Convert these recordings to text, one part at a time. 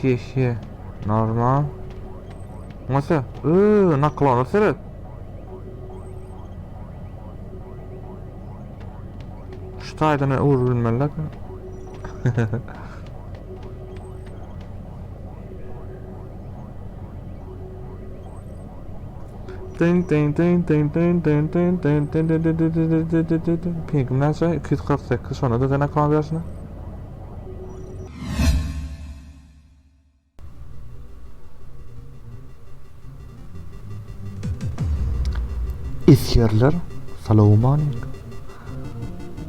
He he. Normal. Nasıl? Iıı, naklona seret. Şu taýdan ugur bilmeliler. Ding ding ding ding ding ding ding ding ding ding ding ding ding ding ding ding ding Pingim näçe? 248 şonda da sen naklon berşine. Esgerler salowmalik.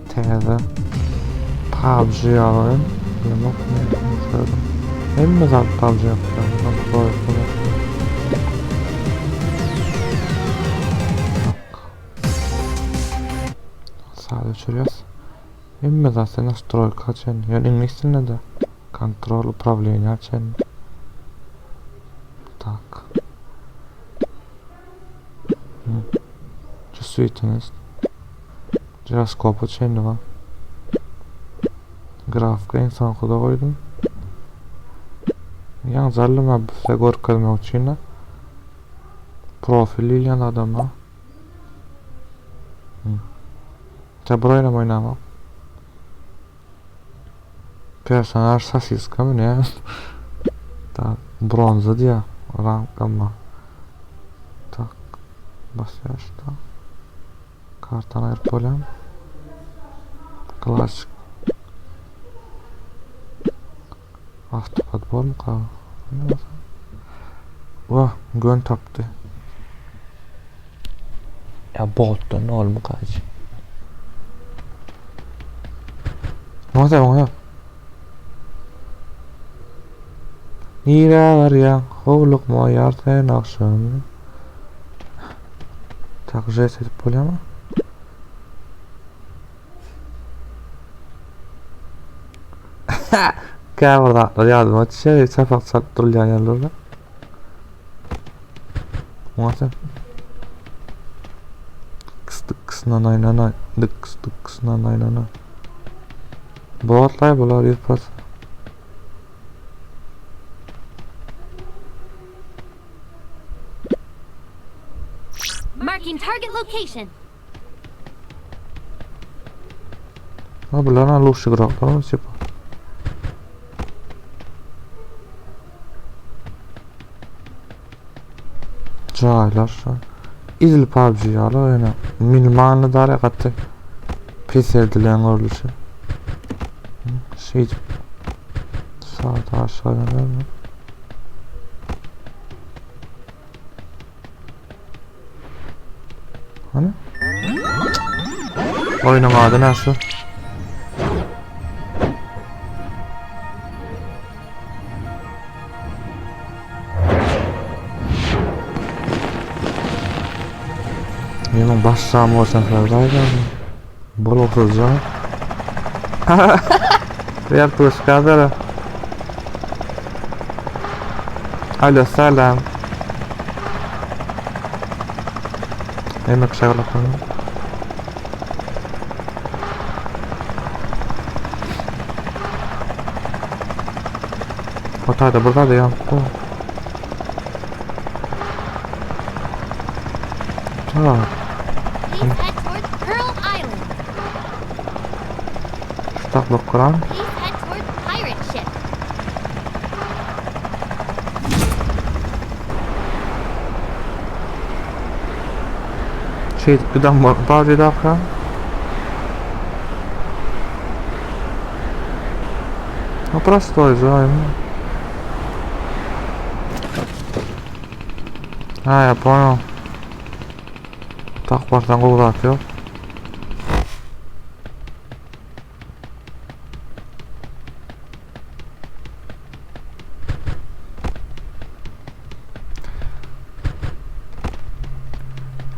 Täze PUBG ýaly bilemok Hemme zat PUBG ýapýar. Saz öçürýäs. Hemme zat nastroýka çenli. Ýöne iňlis dilinde-de. Kontrol upravleniýa çenli. Tak. Чувствительность. Jiroskopa çenli bar. Grafika en soňkuda goýdum. Ýaňy jallym bu size görkezmek üçin. Profil diýilýän adama. Ta bir oýnam oýnamok. Personaž sosiska mı ne? Tak, bronza diýýär. Rank amma. Tak. Basýar şuda. Kartany aýryp bolýarmy? Klasik. Avtopodbor mı? Wah, gön tapdy. Ya botdan ne olmu kaç? Ne oldu oňa? Nirä barýaň? Howlukma ýar sen agşam. Tak jest edip bolýarmy? Käbir zatlar ýadyma düşýär, çapak çalyp durulýan ýerlerde. Muňa Dıks dıks nanay nanay. Dıks dıks nanay nanay. Botlar bular 100%. Marking target location. Ha bular ha лучший игрокlar типа. Jaýlar şu. Idil PUBG ýaly ýöne minimalny dara gaty peseldilen görlüşi. Şeýdip sağda aşağı dönermi? Hani? Oýnuň ady näşe? Meniň başjam bolsa sardaýdam. Bol oturja. Vertuşka dara. Alo salam. Emek şaglapan. Hatayda burada da yaptı. Tak. Please head towards Pearl Island. Şu tak kuran. Please head towards pirate ship. Şey giden var. Daha bir dakika. Ну простой займ. А, я понял. Tak barsaň gowy zat ýok.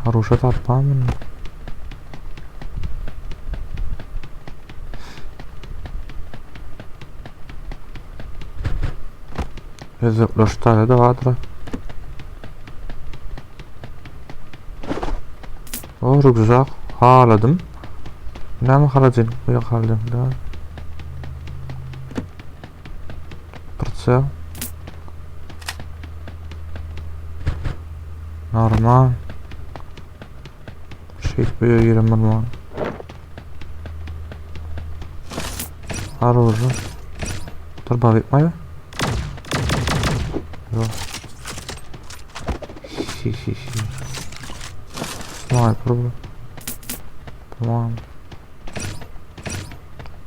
Haruşa tapmam. Özekleştirdi de vardır. O rükzak haladym. Näme halajyn? Bu ýok halajyn. Da. Pritsel. Normal. Şeýdip öýe giren bolmaly. Orужие. Дробовик maýa? Ýok. Hi-hi-hi. Sniper bu. Tamam.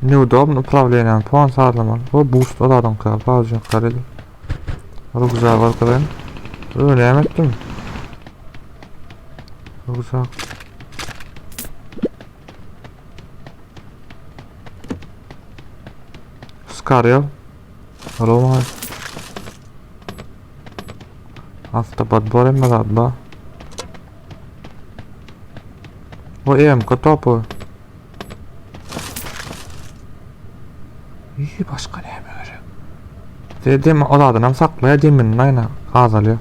Neudobno upravleniýany puan sazlamaly. Bu boost o zadyňky, pawjyňky garady. Rugzak görkezeýin. Ö, näme etdim? Rugzak. Skarýal. Roma. Avtopodbor hemme zat bar. O EMK topy. Ýy, başga näme gerek? Dedim, o zadynam saklaýar, deminini aýna azalýar.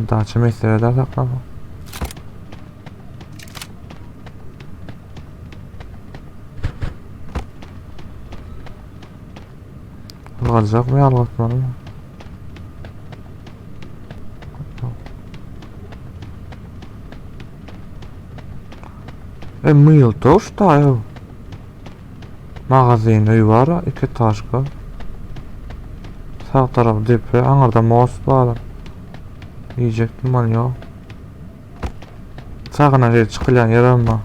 Daça mesele de saklama. Ylgajak mı ýalgatmaly mı? E myltoş da Magazin öý bar, iki taşka. Sag tarapy depe, aňyrda most bar. Diýjekdim ol ýok. Sagyna şeýle çykylýan ýer hem bar.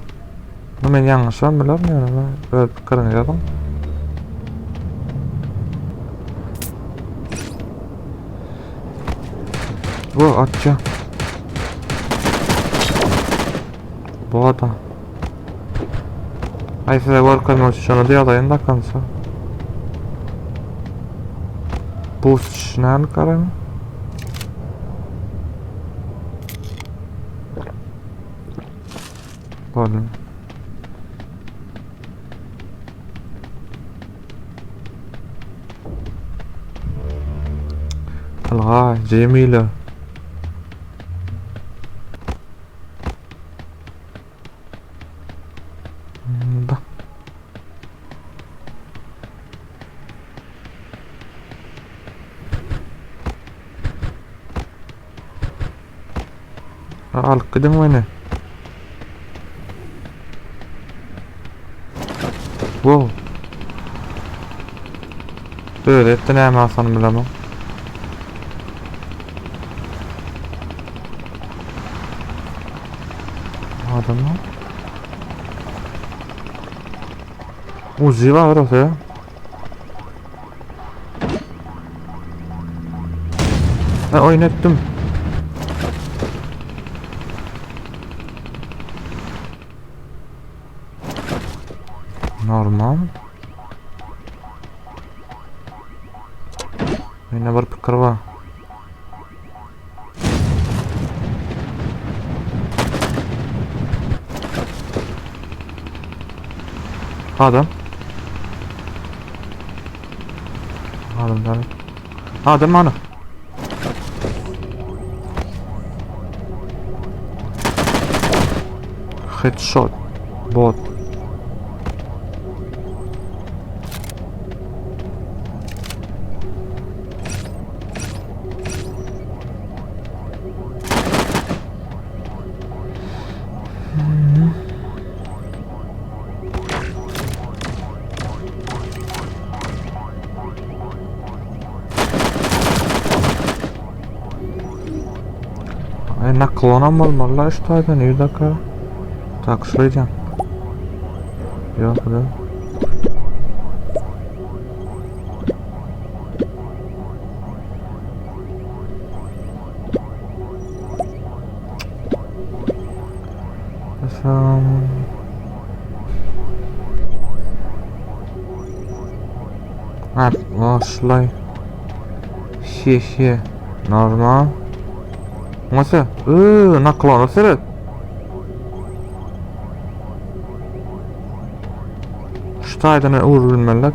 Bunu men ýalňyşam bilerin ýöne öz pikiriňizi ýazyň. Bu atça. Bu adam. Ay size görkezmek üçin şony da ýazaýyn da kansa. Bu näme garaň? Gördüm. Alga, Cemile. Da. Alyp gidiň meni. Wow. Özi etdi näme alsany bilemok. Adam mı? Uzi var orada ya. Ben oyun ettim. Normal. Mende bir pikir bar. Adam. Adam däl. Adam ana. Headshot. Bot. Ay naklonam bolmalylar şu taýdan bir dakika. Tak şurayacağım. Yok bu da. Ha, şulay. Şe şe. Normal. Nasıl? Iıı, naklona seret. Şu taýdan ugur bilmeliler.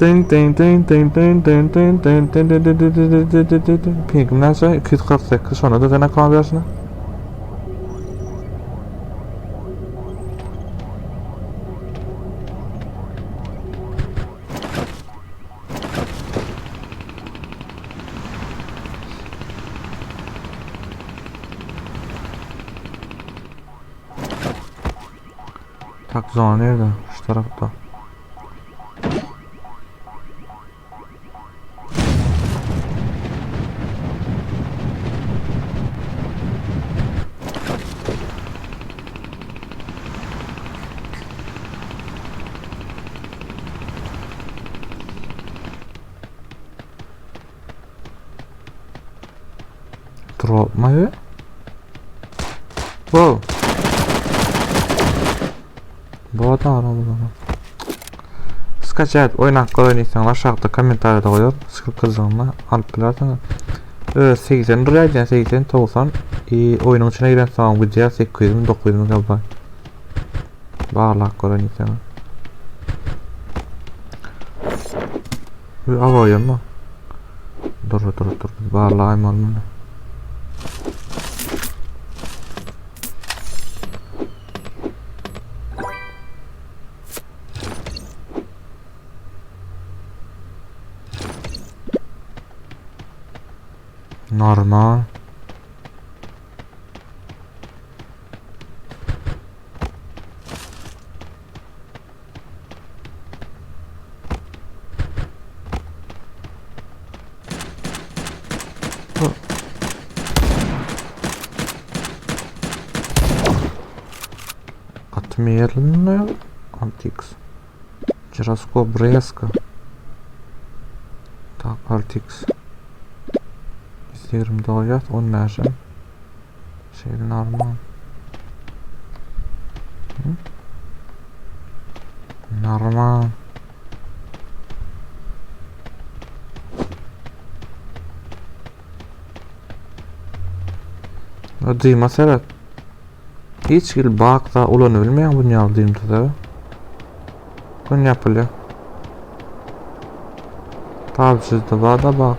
Ding ding ding ding ding ding ding ding ding ding ding ding ding ding ding ding ding Pingim näçe? 248 şonda-da sen ekran berşine. Tak zona nirede? Şu tarafda. Drop my Wow. Bu adam bu Skaçat oýnap gören diýseňiz aşakda kommentariýada goýar. Ssylkasyny alyp bilersiňiz. Öz 80 lira edýän 80 90 i oýnuň içine giren soň gidýär 800 mi 900 mi galiba. Barlap gören diýseňiz. Bu awaýam Dur dur dur barlaýmaly muny. Normal. Отмеренная RTX. Gyroskop rezko. Tak RTX. 120 dolýar, 15-em. Şeýle normal. Normal. Dyma seret. Hiç hili bak da ulanybilmeýän bu ýaly dym tuzagy. Gün ýapylýar. PUBG-de bar da bak.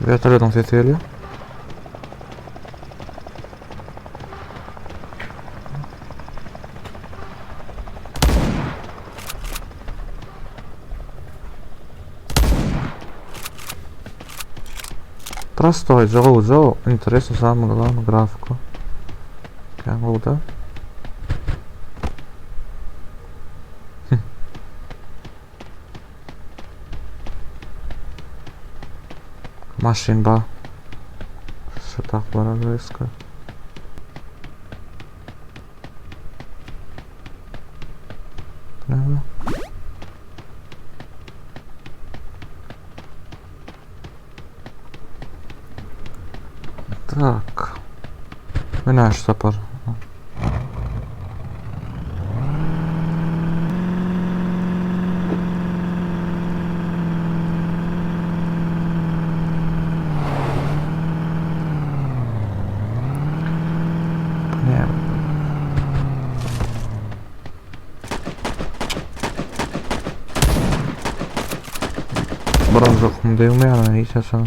Vertolyodyň sesi gelýär. Prostoý, gowy, interesno samое главное grafika. Kän gowy da. Maşyn bar. Şu tak bar riska. Näme? Tak. Menä şu sapar. Bu näme? Birinji okum degmeýär hiç haçan.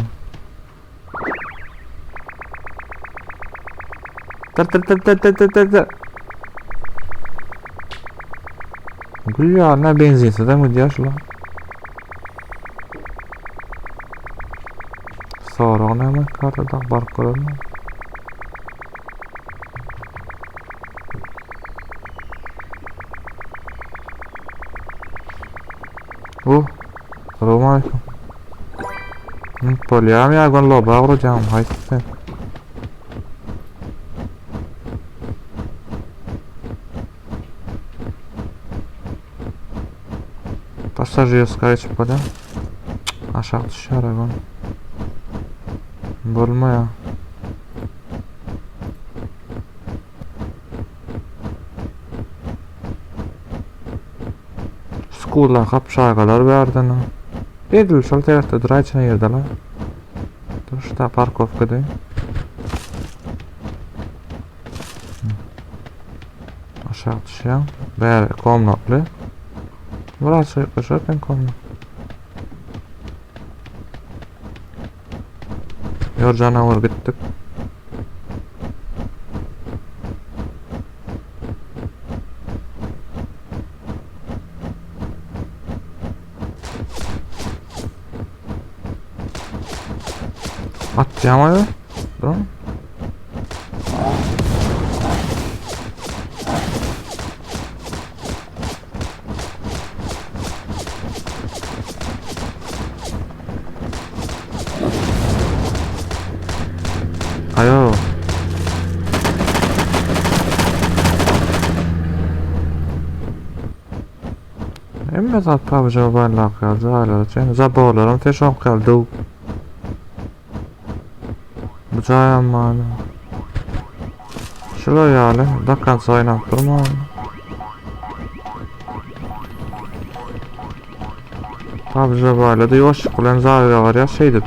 Tır tır tır tır tır tır tır tır. Gül ya ne benzinsiz mi gidýär şular? Sorag näme kartada baryp görelim. Oh. Salam aleyküm. Bolýam ýa gün loba guracağım haýsy sen? Passažirska geçip bolýar. Aşak düşýär gün. Bolmaýar. Skullar kapşagalar bärden. Edil şol tarafda duraýçyna ýerde la. Dur şu parkowkada. Aşağı düşýän. Bäri komnatly. Burası zaten komnat. Ýor janawar gitdik. Atýaň aý. duruň. Ayo. Hemme zat PUBG Mobile'daky ýaly jaýlar üçin zaborlaram seşonk ýaly döwüp. Bu jaýam bar. Şular ýaly do konca oýnap durman. PUBG Mobile'da ýuwaşlyk bilen jaýa barýar şeýdip.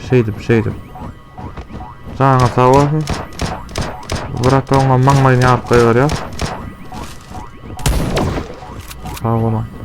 Şeýdip, şeýdip. Janyňa sag bolsun. Brat oňa maňlaýyny ýaryp goýberýär. Sag boluň.